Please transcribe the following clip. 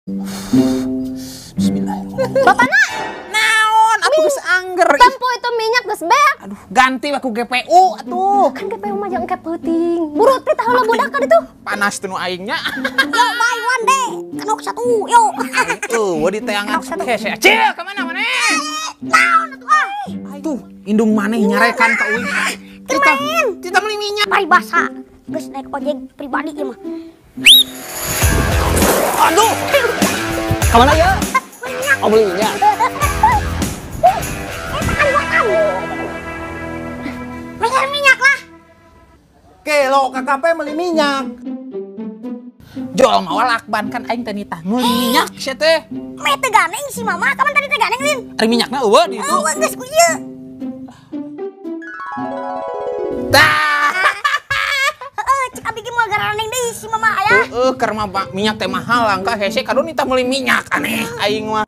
Bismillahirrahmanirrahim. Bapana naon atuh geus angger. Tempo itu minyak geus beak. Aduh, ganti we ku GPU atuh. Kan GPU mah jang peuting. Burut teh tahu budak kan itu. Panas teu nu aingnya. Yo buy one deh. Kanok satu, yo. Tuh, di teangan hese. Cil, ka mana maneh? Naon atuh ah. Tuh, indung maneh nyarekan ka uing. Kita beli minyak. Paribasa. Geus naik ojek pribadi ieu mah. Aduh. Kemana ya? Oh, beli minyak. Beli minyak lah. Kelo KKP beli minyak. Jol mawa lakban kan aing teh nitah meuli minyak sia teh. Meh teu ganeng si mama, kapan tadi teh ganeng lin? Ari minyakna eueuh di itu. Eueuh geus ku ieu. Tah. Heeh, cek abi ge moal garaneng deui si mama aya. Heeh, keur mah minyak teh mahal langka hese kadon nitah meuli minyak aneh aing mah.